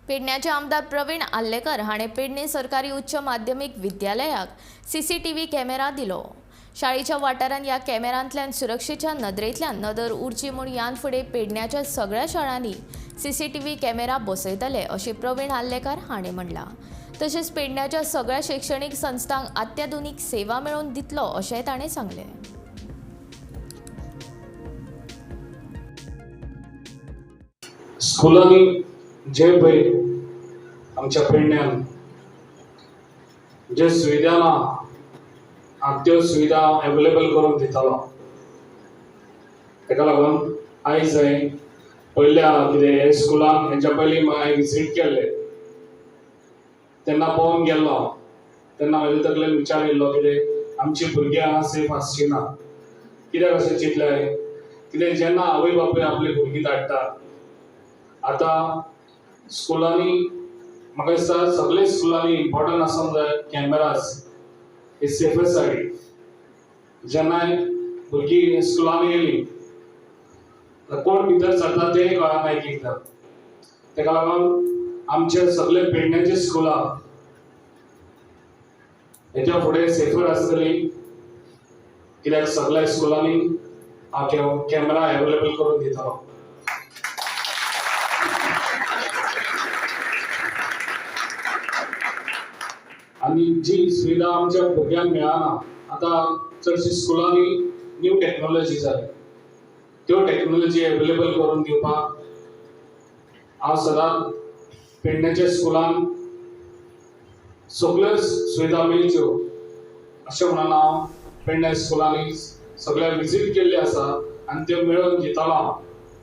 पेडण्याचे आमदार प्रवीण आर्लेकर हाणें पेडणे सरकारी उच्च माध्यमीक विद्यालयाक सीसीटीव्ही कॅमेरा दिलो. शाळेच्या वाठारांत ह्या कॅमेरांतल्यान सुरक्षेच्या नदरेंतल्यान नदर उरची म्हूण ह्यान फुडें पेडण्याच्या सगळ्या शाळांनी सीसीटीव्ही कॅमेरा बसयतले अशें प्रवीण आर्लेकर हाणें म्हणलां. तशेंच पेडण्याच्या सगळ्या शिक्षणीक संस्थांक अत्याधुनीक सेवा मेळोवन दितलो अशेंय ताणें सांगलें. स्कुलांनी जे पळय आमच्या पेडण्यान जे सुविधा ना त्यो सुविधा अवेलेबल करून दितालो. ताका लागून आयज हांवें पयल्या कितें स्कुलान हेच्या पयलीं हांवें विजीट केल्लें तेन्ना पळोवन गेल्लो तेन्ना म्हज्या तकलेन विचार येयल्लो कितें आमची भुरगीं हांगा सेफ आसची ना. कित्याक अशें चिंतलें हांवें, कितें जेन्ना आवय बापूय आपली भुरगीं धाडटा, आतां स्कुलांनी म्हाका दिसता सगळे स्कुलांनी इम्पॉर्टंट आसूंक जाय कॅमेराज हे सेफस्ट सायड. जेन्ना भुरगीं स्कुलांनी येयली कोण भितर सरता तें कळना एक एकदां. ताका लागून आमचे सगळे पेडण्याचे स्कुलां हेच्या फुडें सेफर आसतली, कित्याक सगळ्या स्कुलांनी हांव कॅमेरा अवेलेबल करून दितलो. आनी जी सुविधा आमच्या भुरग्यांक मेळना, आतां चडशी स्कुलांनी न्यू टॅक्नोलॉजी जाय, त्यो टॅक्नोलॉजी अवेलेबल करून दिवपाक हांव सदांच पेडण्याच्या स्कुलान सगळ्यो सुविधा मेळच्यो अशें म्हणून हांव पेडण्या स्कुलांनी सगळ्या विजीट केल्ले आसा आनी त्यो मेळोवन दितलो हांव.